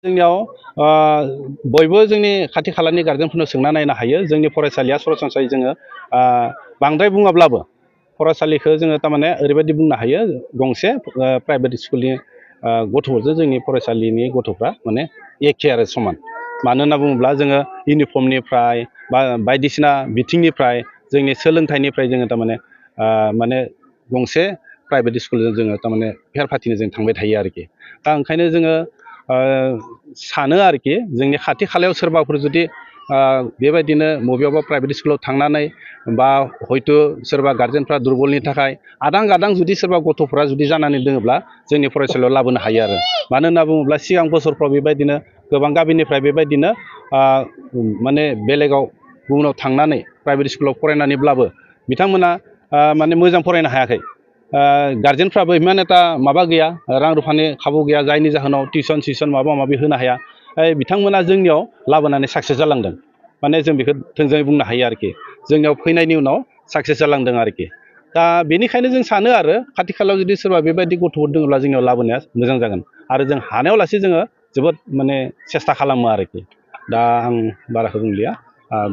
जोंनियाव बयबो जोंनि खाथि खालानि गार्जेनफोरनो सोंना नायनो हायो। जोंनि फरायसालिया सरासनस्रायै जोङो बांद्राय बुङाब्लाबो फरायसालिखौ जोङो थारमाने ओरैबायदि बुंनो हायो, गंसे प्राइभेट स्कुलनि गथ'फोरजों जोंनि फरायसालिनि गथ'फ्रा माने एखे आरो समान। मानो होनना बुङोब्ला जोङो इउनिफर्मनिफ्राय बा बायदिसिना बिथिंनिफ्राय जोंनि सोलोंथाइनिफ्राय जोङो थारमाने माने गंसे प्राइभेट स्कुलजों जोङो थारमाने फेर फाथिनो जों थांबाय थायो आरोखि। दा ओंखायनो जोङो सानो आरोखि जोंनि खाथि खालायाव सोरबाफोर जुदि बेबायदिनो बबेयावबा प्राइभेट स्कुलाव थांनानै बा हयथ' सोरबा गार्जेनफ्रा दुरबलनि थाखाय आदां गादां जुदि सोरबा गथ'फ्रा जुदि जानानै दोङोब्ला जोंनि फरायसालियाव लाबोनो हायो आरो। मानो होनना बुङोब्ला सिगां बोसोरफ्राव बेबायदिनो गोबां गामिनिफ्राय बेबायदिनो माने बेलेगाव गुबुनाव थांनानै प्राइभेट स्कुलाव फरायनानैब्लाबो बिथांमोना माने मोजां फरायनो हायाखै। गार्जेनफ्राबो इमान एटा माबा गैया, रां रुफानि खाबु गैया, जायनि जाहोनाव टिउसन माबा माबि होनो हाया। बिथांमोना जोंनियाव लाबोनानै साक्सेस जालांदों। माने जों बेखौ थोंजोङै बुंनो हायो आरोखि। जोंनियाव फैनायनि उनाव साक्सेस जालांदों आरोखि। दा बेनिखायनो जों सानो आरो खाथि खालायाव जुदि सोरबा बेबायदि गथ'फोर दङब्ला जोंनियाव लाबोनाया मोजां जागोन। आरो जों हानायाव लासै जोङो जोबोद माने सेस्था खालामो आरोखि। दा आं बाराखौ बुंलिया,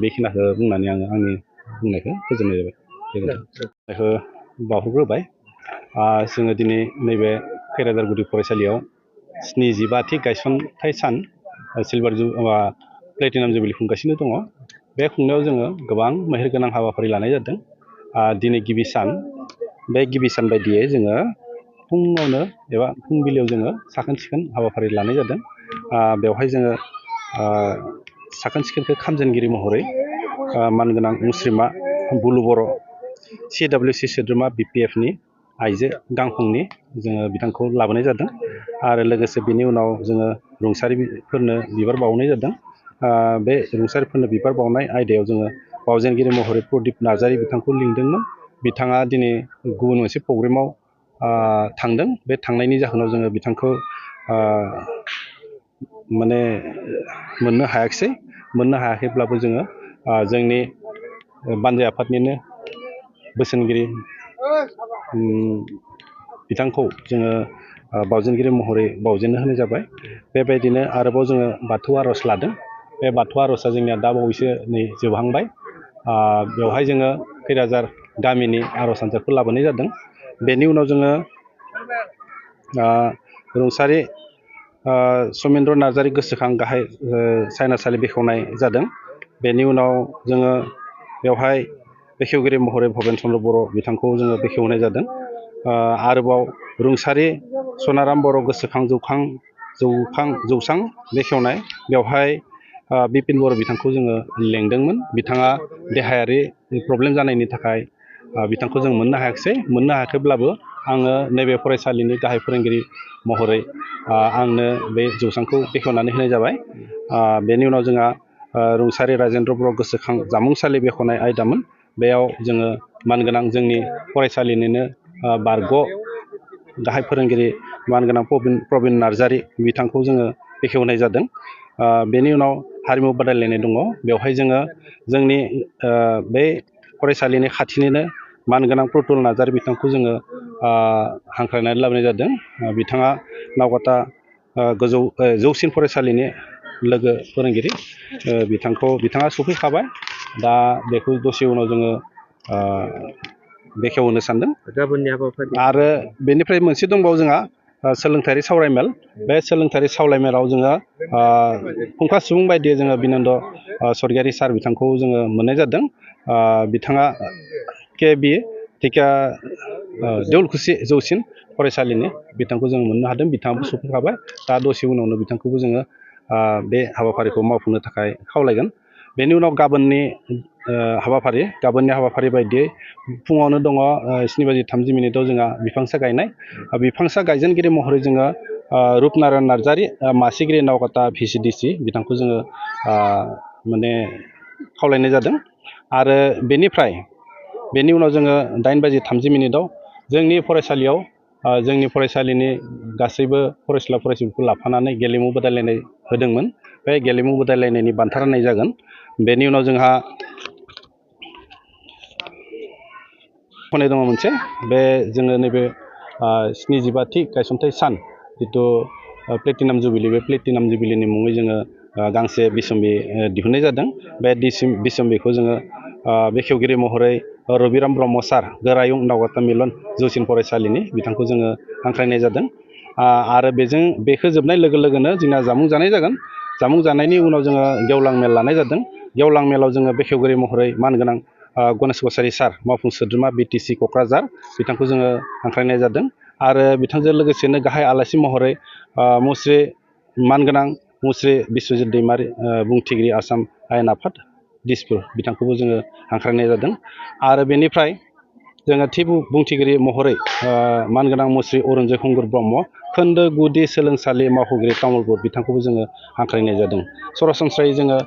बेखिनिखौ बुंनानै आङो आंनि बुंनायखौ फोजोबनाय जाबाय। बेखौ बावहरग्रोबाय। जोङो दिनै नैबे खैराजारगुदि फरायसालियाव 77थि गायसनथाइ सान सिलभार प्लेटिनाम जुबिलि खुंगासिनो दङ। बे खुंनायाव जोङो गोबां मेहेरगोनां हाबाफारि लानाय जादों। दिनै गिबि सान, बे गिबि सान बायदियै जोङो फुङावनो एबा फुंबिलियाव जोङो साखोन सिखोन हाबाफारि लानाय जादों। बेवहाय जोङो साखोन सिखोनखौ खामजेनगिरि महरै मानगोनां मुस्रिमा बुलु बर' CWC सोद्रोमा BPFनि आइजो गांखंनि जोङो बिथांखौ लाबोनाय जादों। आरो लोगोसे बिनि उनाव जोङो रुंसारिफोरनो बिबार बावनाय जादों। बे रुंसारिफोरनो बिबार बावनाय आयदायाव जोङो बावजेनगिरि महरै प्रदिप नार्जारि बिथांखौ लिंदोंमोन। बिथाङा दिनै गुबुन मोनसे प्रग्रामाव थांदों। बे थांनायनि जाहोनाव जोङो बिथांखौ माने मोननो हायाखैब्लाबो जोङो जोंनि बानजाय आफादनिनो बोसोनगिरि बिथांखौ जोङो बावजेनगिरि महरै बावजेननो होनाय जाबाय। बेबायदिनो आरोबाव जोङो बाथौ आर'ज लादों। बे बाथौ आर'जआ जोंनिया दा बावैसो नै जोबहांबाय। बेवहाय जोङो खैराजार गामिनि आर'ज हान्जाखौ लाबोनाय जादों। बेनि उनाव जोङो रुंसारि समेन्द्र नार्जारि गोसोखां गाहाय सायनासालि बेखेवनाय जादों। बेनि उनाव जोङो बेवहाय बेखेवगिरि महरै भबेन चन्द्र बर' बिथांखौ जोङो बेखेवनाय जादों। आरोबाव रुंसारि सनाराम बर' गोसोखां जौसां बेखेवनाय, बेवहाय बिपिन बर' बिथांखौ जोङो लेंदोंमोन। बिथाङा देहायारि प्रब्लेम जानायनि थाखाय बिथांखौ जों मोननो हायाखैब्लाबो आङो नैबे फरायसालिनि गाहाय फोरोंगिरि महरै आंनो बे जौसांखौ बेखेवनानै होनाय जाबाय। बेनि उनाव जोंहा रुंसारि राजेन्द्र बर' गोसोखां जामुंसालि बेखेवनाय आयदामोन। बेयाव जोङो मानगोनां जोंनि फरायसालिनिनो बारग' गाहाय फोरोंगिरि मानगोनां प्रबिन नार्जारि बिथांखौ जोङो बेखेवनाय जादों। बेनि उनाव हारिमु बादायलायनाय दङ। बेवहाय जोङो जोंनि बे फरायसालिनि खाथिनिनो मानगोनां प्रतुल नार्जारि बिथांखौ जोङो हांख्रायनानै लाबोनाय जादों। बिथाङा नावकाटा जौसिन फरायसालिनि लोगो फोरोंगिरि। बिथाङा सफैखाबाय। दा बेखौ दसे उनाव जोङो बेखेवहोनो सानदों। आरो बेनिफ्राय मोनसे दंबावो जोंहा सोलोंथायारि सावरायमेल। बे सोलोंथायारि सावरायमेलाव जोङो फुंखा सुबुं बायदियै जोङो बिनन्द स्वर्गियारि सार बिथांखौ जोङो मोननाय जादों। बिथाङा KB देउलखुसि जौसिन फरायसालिनि बिथांखौ जों मोननो हादों। बिथाङाबो सफैखाबाय। दा दसे उनावनो बिथांखौबो जोङो बे हाबाफारिखौ मावफुंनो थाखाय खावलायगोन। बेनि उनाव गाबोननि हाबाफारि बायदियै फुङावनो दङ 7:30 जोंहा बिफांसा गायनाय। बिफांसा गायजेनगिरि महरै जोङो रुपनारायण नार्जारि मासिगिरि नावकाटा VCDC बिथांखौ जोङो माने खावलायनाय जादों। आरो बेनि उनाव जोङो 8:30 जोंनि फरायसालियाव जोंनि फरायसालिनि गासैबो फरायसुला फरायसुलिफोरखौ लाफानानै गेलेमु बादायलायनाय होदोंमोन। बे गेलेमु बादायलायनायनि बान्था राननाय जागोन। बेनि उनाव जोंहा दङ मोनसे, बे जोङो नैबे 75थि गायसनथाइ सान जिथु प्लेटिनाम जुबिलि बे प्लेटिनाम जुबिलिनि मुङै जोङो गांसे बिसम्बि दिहुननाय जादों। बे बिसम्बिखौ जोङो बेखेवगिरि महरै रबिराम ब्रह्म सार गोरायुं नावकाता मिलन जौसिन फरायसालिनि बिथांखौ जोङो हांख्रायनाय जादों। आरो बेखौ जोबनाय लोगो लोगोनो जोंना जामुं जानाय जागोन। जामुं जानायनि उनाव जोङो गेवलां मेल लानाय जादों। गेवलां मेलाव जोङो बेखेवगिरि महरै मानगोनां गणेश कछारी सार मावफुं सोद्रोमा BTC क'क्राझार बिथांखौ जोङो हांख्रायनाय जादों। आरो बिथांजों लोगोसेनो गाहाय आलासि महरै मुस्रि मानगोनां मुस्रि बिस्वजित दैमारि बुंथिगिरि आसाम आयेन आफाद दिसपुर बिथांखौबो जोङो हांख्रायनाय जादों। आरो बेनिफ्राय जोङो थि बुंथिगिरि महरै मानगोनां मुस्रि अरुनजय खुंगुर ब्रह्म खोन्दो गुदि सोलोंसालि मावख'गिरि तामुलपुर बिथांखौबो जोङो हांख्रायनाय जादों। सरासनस्रायै जोङो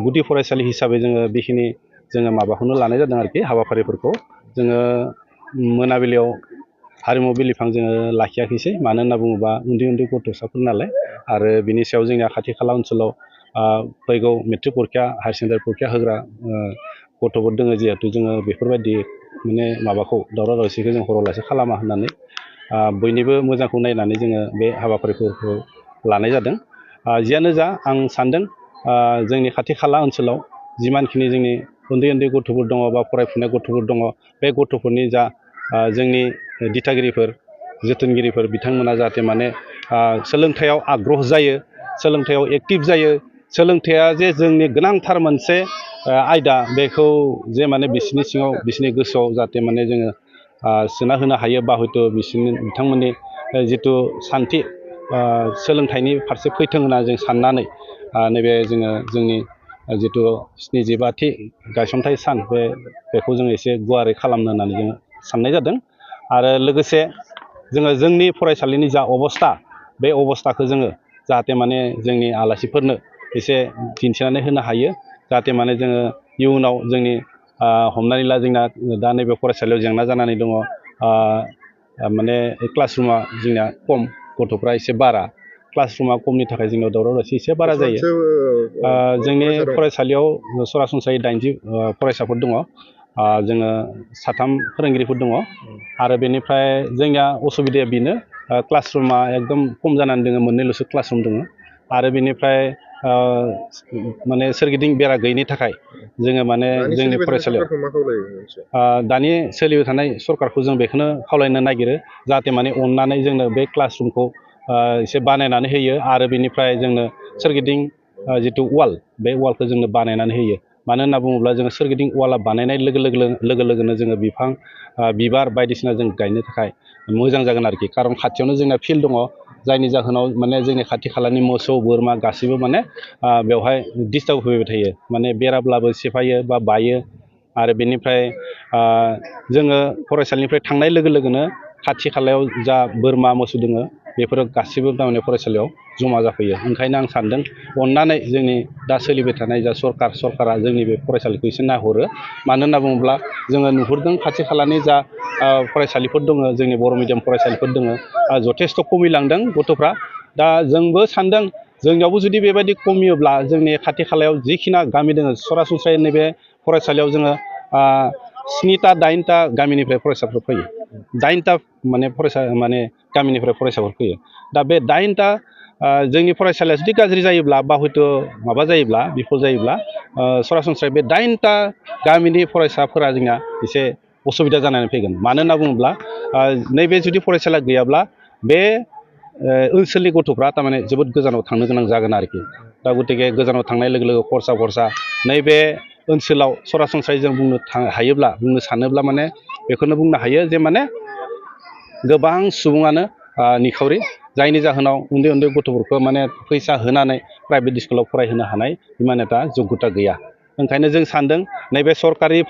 गुदि फरायसालि हिसाबै जोङो बेखिनि जोङो माबाखौनो लानाय जादों आरोखि हाबाफारिफोरखौ जोङो मोनाबिलियाव हारिमु बिलिफां जोङो लाखियाखैसै। मानो होनना बुङोबा उन्दै उन्दै गथ'साफोर नालाय आरो बिनि सायाव जोंनिया खाथि खाला ओनसोलाव फैगौ मेट्रिक परिखा हायार सेकेन्डारि परिखा होग्रा गथ'फोर दङ जिहेथु जोङो बेफोरबायदि माने माबाखौ दावराव दावसिखौ जों हरावलासे खालामा होननानै बयनिबो मोजांखौ नायनानै जोङो बे हाबाफारिफोरखौ लानाय जादों। जियानो जा आं सानदों जोंनि खाथि खाला ओनसोलाव जिमानखिनि जोंनि उन्दै उन्दै गथ'फोर दङ बा फरायफुनाय गथ'फोर दङ बे गथ'फोरनि जा जोंनि दिथागिरिफोर जोथोनगिरिफोर बिथांमोना जाहाथे माने सोलोंथायाव आग्रह जायो, सोलोंथायाव एक्टिभ जायो, सोलोंथाइया जे जोंनि गोनांथार मोनसे आयदा बेखौ जे माने बिसोरनि सिङाव बिसोरनि गोसोआव जाहाथे माने जोङो सोना होनो हायो बा हयथ' बिथांमोननि जिथु सान्थि सोलोंथाइनि फारसे फैथों होनना जों साननानै नैबे जोङो जोंनि जिथु 75थि गायसनथाइ सान बेखौ जोङो एसे गुवारै खालामनो होननानै जोङो साननाय जादों। आरो लोगोसे जोङो जोंनि फरायसालिनि जा अबस्था बे अबस्थाखौ जोङो जाहाथे माने जोंनि आलासिफोरनो एसे दिन्थिनानै होनो हायो। जाहाथे माने जोङो इयुनाव जोंनि हमनानै ला जोंना दा नैबे फरायसालियाव जेंना जानानै दङ माने क्लासरुमा जोंना खम, गथ'फ्रा एसे बारा, क्लासरुमा खमनि थाखाय जोंनाव दावराव दावसि एसे बारा जायो। जोंनि फरायसालियाव सरासनस्रायै 80 फरायसाफोर दङ। जोङो 3 फोरोंगिरिफोर दङ। आरो बेनिफ्राय जोंनिया असुबिदाया बेनो क्लासरुमा एकदम खम जानानै दङ, 2ल'सो क्लासरुम दङ। आरो बेनिफ्राय माने सोरगिदिं बेरा गैयिनि थाखाय जोङो माने जोंनि फरायसालियाव दानि सोलिबाय थानाय सरकारखौ जों बेखौनो खावलायनो नागिरो जाहाथे माने अननानै जोंनो बे क्लासरुमखौ एसे बानायनानै होयो। आरो बेनिफ्राय जोंनो सोरगिदिं जिथु वाल बे वालखौ जोंनो बानायनानै होयो। मानो होनना बुङोब्ला जोङो सोरगिदिं वाला बानायनाय लोगो लोगोनो जोङो बिफां बिबार बायदिसिना जों गायनो थाखाय मोजां जागोन आरोखि। खारन खाथियावनो जोंना फिल्ड दङ, जायनि जाहोनाव माने जोंनि खाथि खालानि मोसौ बोरमा गासैबो माने बेवहाय डिस्टार्ब होफैबाय थायो, माने बेराब्लाबो सेफायो बा बायो। आरो बेनिफ्राय जोङो फरायसालिनिफ्राय थांनाय लोगो लोगोनो खाथि खालायाव जा बोरमा मोसौ दङ बेफोरो गासैबो थारमाने फरायसालियाव जमा जाफैयो। ओंखायनो आं सानदों अननानै जोंनि दा सोलिबाय थानाय जा सरकारा जोंनि बे फरायसालिखौ एसे नायहरो। मानो होनना बुङोब्ला जोङो नुहुरदों खाथि खालानि जा फरायसालिफोर दङ, जोंनि बर' मिडियाम फरायसालिफोर दङ, जथेस्थ' खमिलांदों गथ'फ्रा। दा जोंबो सानदों जोंनियावबो जुदि बेबायदि खमियोब्ला जोंनि खाथि खालायाव जिखिना गामि दङ सरासनस्रायै नैबे फरायसालियाव जोङो 7टा 8टा गामिनिफ्राय फरायसाफोर फैयो। 8टा माने गामिनिफ्राय फरायसाफोर फैयो। दा बे 8टा जोंनि फरायसालिया जुदि गाज्रि जायोब्ला बा हयथ' माबा जायोब्ला बिफल जायोब्ला सरासनस्रायै बे 8टा गामिनि फरायसाफोरा जोंना एसे असुबिदा जानानै फैगोन। मानो होनना बुङोब्ला नैबे जुदि फरायसालिया गैयाब्ला बे ओनसोलनि गथ'फ्रा थारमाने जोबोद गोजानाव थांनो गोनां जागोन आरोखि। दा गतिके गोजानाव थांनाय लोगो लोगो खरसा नैबे ओनसोलाव सरासनस्रायै जों बुंनो सानोब्ला माने बेखौनो बुंनो हायो जे माने गोबां सुबुङानो निखावरि, जायनि जाहोनाव उन्दै उन्दै गथ'फोरखौ माने फैसा होनानै प्राइभेट स्कुलाव फरायहोनो हानाय माने दा जग्यता गैया। ओंखायनो जों सानदों नैबे सरकारि